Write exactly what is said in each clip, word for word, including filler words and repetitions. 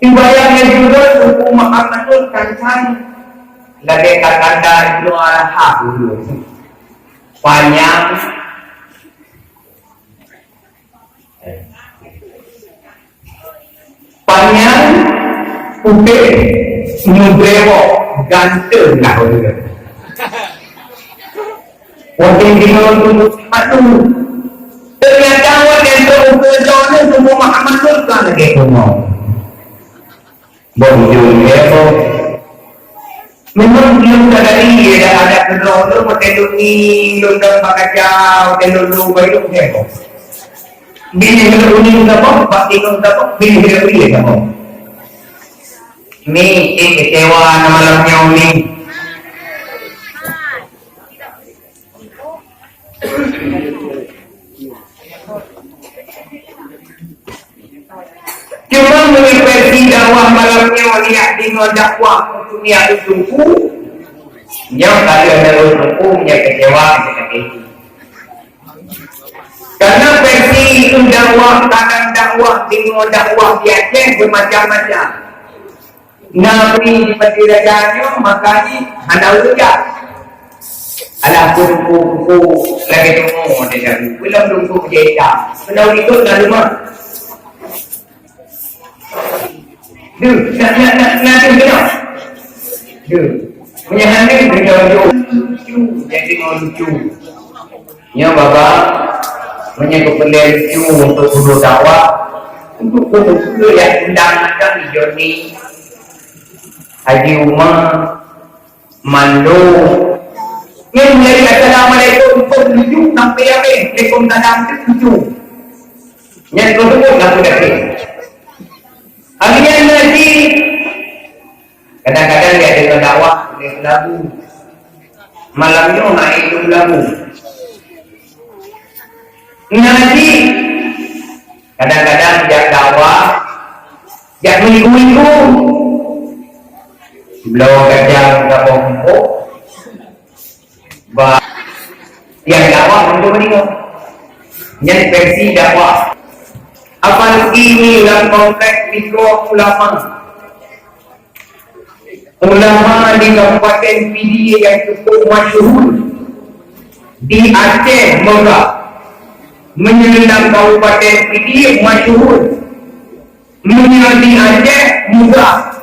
Sibayang nyang jeuet Teungku Muhammad Nur kan-kan lagèe kakanda Ibnu Araha dulu. Panyang, panyang, putéh, nyoe brewok, ganteng lah ureueng. Watèe jinoe Teungku Muhammad Nur. Ternyata watèe Teungku Muhammad Nur, Teungku Muhammad Nur ka lagèe pungo. Bông jeuem lé bông. Memang lôn sadari ya dah ada keudroe lôn watèe lôn ni lôn dong bak kaca watèe lôn lu bayu lé bông. Binéh lôn uning saboh, bak inong saboh, binéh lôn uning saboh. Ni, eh, kecewa na malam nyoe ni. Cuma meunyoe versi dakwah malam nyoe liak deungon dakwah untuk niat teungku, nyoe ka lheueh nurut teungku nyang kecewa. Karena versi dakwah, kadang dakwah deungon dakwah di Aceh bermacam-macam. Nabi di Mesir Raja nyoe maka jih hana ureueng jak. Alah pun kuku-kuku lagèe tumu ada jaru. Belum lungkuh jahita. Kena ikut lalu mah. Duh, nak, nak, nak, nak, duh, kena. Duh. Meunyo hana, duh, jauh-jauh. Lucu, jadi mau lucu. Nyoe baba, meunyoe keupeuleueh lucu untuk guru dakwah, untuk guru-guru nyang undang macam Joni, Haji Umar, Mando. Nyan mulai assalamualaikum pun lucu sampai habis. Waalaikumsalam tu lucu. Nyan kau sebut lagu dah. Hari nyan ngaji, kadang-kadang dia dengar dakwah, dia lagu. Malam nyoe na ilung lagu. Ngaji. Kadang-kadang jak dakwah, jak minggu-minggu. Bloe kacang gabong empuk. Ba, jak dakwah untuk meuninggai. Nyan versi dakwah. Apa ini lam kompleks mikro ulama? Ulama di Kabupaten Pidie yang cukup masyhur di Aceh Megah. Meunyoe lam Kabupaten Pidie masyhur, meunyoe di Aceh Megah,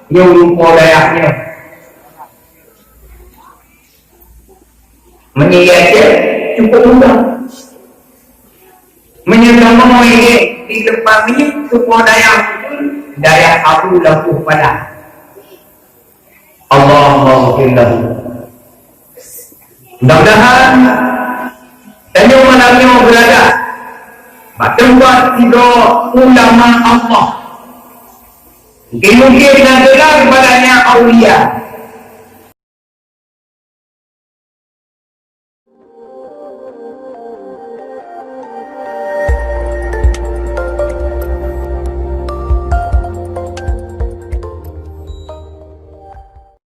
nyoe rupa dayah nyoe. Meunyoe di Aceh cukup mudah. Meunyoe kamoe di Leumpang Minyéuk, tupo dayah, dayah Abu Labuh Padan. Allahumma ghfir lahu. Mudah-mudahan tanyoe malam nyoe beurada bak teumpat sidroe ulama Allah. Mungkin-mungkin na gelar badannya aulia.